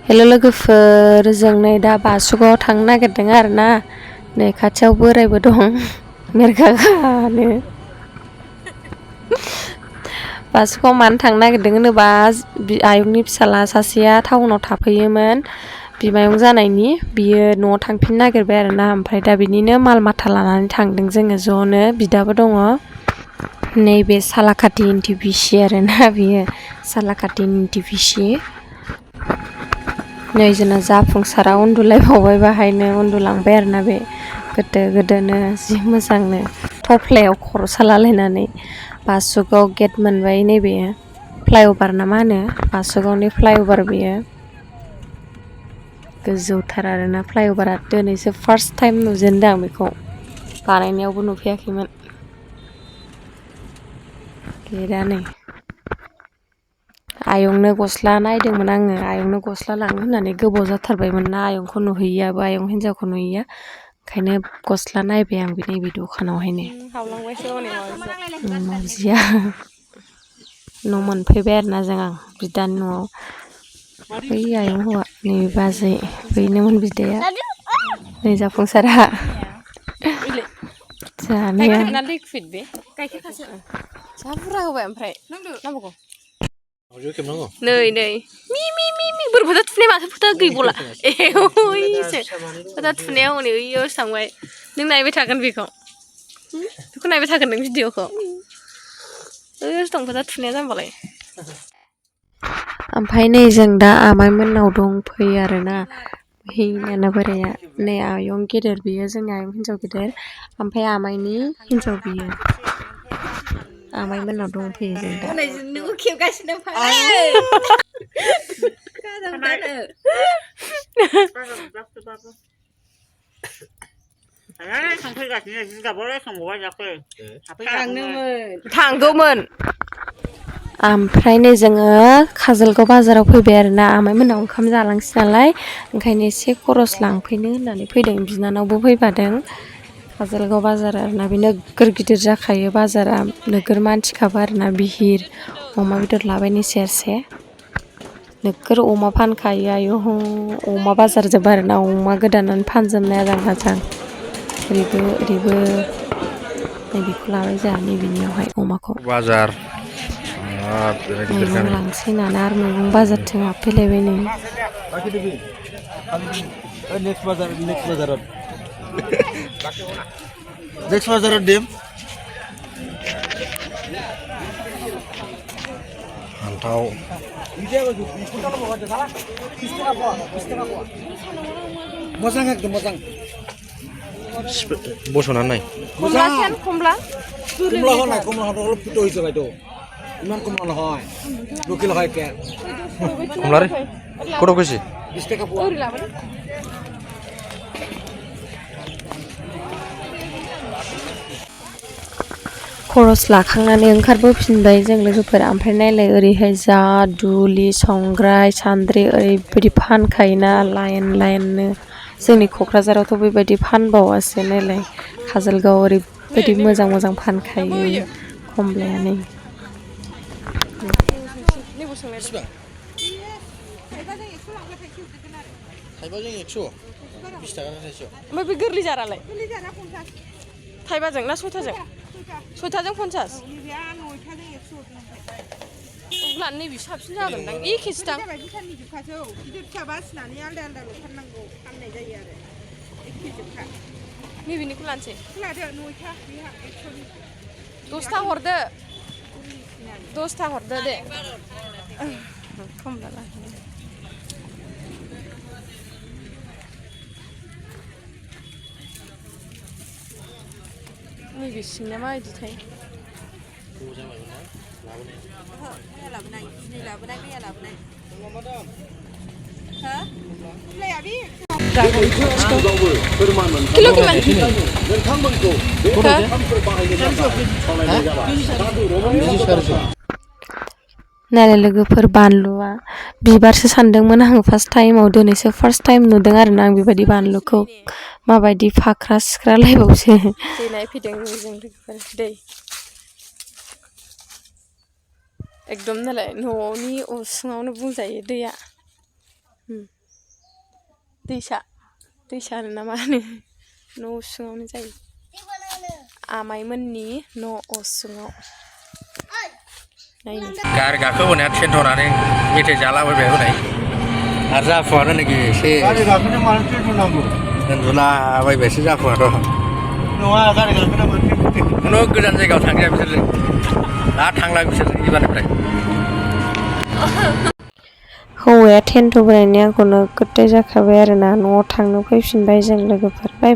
हेल' लोगोफोर जों नै दा बासुगावआव थांनो नागिरदों आरोना नै खाथियाव बोरायबो दं मेरगागानो बासुगावआव मानो थांनो नागिरदों होनोबा आयंनि फिसाला सासेया टाउनाव थाफैयोमोन बिमायं जानायनि बियो न'आव थांफिननो नागिरबाय आरोना ओमफ्राय दा बिनिनो माल माथा लानानै थांदों जोङो ज'नो बिदाबो दङ नैबे सालाकाथि एनटिपिसि आरोना बियो सालाकाथि एनटिपिसि नै जोंना जाफुंसारा उन्दुलायबावबाय बाहायनो उन्दुलांबाय आरोना बे गोदोनो जि मोजांनो थफ्लायाव खर' सालालायनानै बासुगाव गेट मोनबाय नैबे फ्लाइअभार ना मा होनो बासुगावनि फ्लाइअभार बेयो गोजौथार आरोना फ्लाइअभारा दिनैसो फार्स्ट टाइम नुजेनदों आं बेखौ बानायनायावबो नुफैयाखैमोन गेटआ नै आयंनो गस्ला नायदोंमोन आङो आयंनो गस्ला लांनो होननानै गोबाव जाथारबायमोन ना आयंखौ नुहैयाबो आयं हिन्जावखौ नुहैया ओंखायनो गस्ला नायबाय आं नैबे दखानावहायनो मावजिया न' मोनफैबाय आरोना आं बिदानि न'आव बै आयं हौवा नैबे बाजै बैनोमोन बिदाया नै जाफुंसारा जानाया जा बुरजा होबाय ओमफ्राय नांबावगौ नै बोरैबा थुनाय माथो फोथा गैबावला एवैसो फोथा थुनाया हनै ओइयावसो थांबाय नों नायबाय थागोन बेखौ नायबाय थागोन नों भिडिअखौ ओइयावसो दं फोथा थुनाया जाम्बालाय ओमफ्राय नै जों दा आमाइमोननाव दंफैयो आरोना हिनाना बोराया नै आयं गेदेर बियो जोंनि आयं हिन्जाव गेदेर ओमफ्राय आमाइनि हिन्जाव बियो आमाइमोननाव दंफैयो जों दा नोंखौ खेबगासिनो थांगौमोन ओमफ्राय नै जोङो काजलगाव बाजाराव फैबाय आरोना आमाइमोननाव ओंखाम जालांसै नालाय ओंखायनो एसे खरस लांफैनो होननानै फैदों बिनानावबो फैफादों काजलगाव बाजार आरोना बे नोगोर गिदिर जाखायो बाजारा नोगोर मानसिखाबो आरोना बिहिर अमा बेदर लाबायनि सेरसे नोगोर अमा फानखायो आयौ अमा बाजार जोब आरोना अमा गोदानानै फानजोबनाय आजां ओरैबो नैबेखौ लाबाय जोंहा नैबेनियावहाय अमाखौ बाजार मैगं लांसै होननानै आरो मैगं बाजारथिं हाबफैलायबाय नै नेक्स्ट बाजाराव दिम फान्थाव मोजां एकदम मोजां बस'नानै नाय कमला অলপ ফুটো হৈছে বাইদেউ ইমান কমলা নহয় লোকেল হয় কে কমলা রে কত কেজি 20 টাকা পোৱা खरस लाखांनानै ओंखारबोफिनबाय जों लोगोफोर ओमफ्राय नायलाय ओरैहाय जा दुलि संग्राय सान्द्रि ओरैबायदि फानखायोना लाइननो जोंनि क'क्राझारावथ' बेबायदि फानबावासो नायलाय काजलगाव ओरैबायदि मोजां फानखायो कमलाया नै थाइबाजों 100 20 टाका थाइसेयाव ओमफ्राय बे गोरलै जारालाय थाइबाजों ना सयथाजों 50 अब्ला नैबे साबसिन जागोनदां एखेसो दां नैबेनिखौ लानोसै 10था हरदो 10था हरदो दे कमला लाखिनो नैबे सिंना माबायदिथाय किलो किमान नायलाय लोगोफोर बानलुआ बिबारसो सानदोंमोन आं फार्स्ट टाइमाव दिनैसो फार्स्ट टाइम नुदों आरोना आं बेबायदि बानलुखौ माबायदि फाख्रा सिख्रा लायबावसो दै नायफैदों जों लोगोफोर दै एकदम नालाय न'नि उसुङावनो बुंजायो दैया दैसा होनो ना मा होनो न' उसुङावनो जायो आमाइमोननि न' उसुङाव नायनो गारि गाखोबोनाया थेन्थ'नानै मेथाइ जालाबायबाय हनै आरो जाफुङानो नोखि एसे गारि गाखोनो मानो थेन्थ'नांगौ दोनदुलाबायबायसो जाफुङाथ' नङा गारि गाखोनो मानो खुनु गोजान जायगायाव थांजाया बिसोरजों दा थांला बिसोर एबारनिफ्राय हौवाया टेन्ट बोनायनि आंखौ नोगोद जाखाबाय आरोना न'आव थांनो फैफिनबाय जों लोगोफोर बाय बाय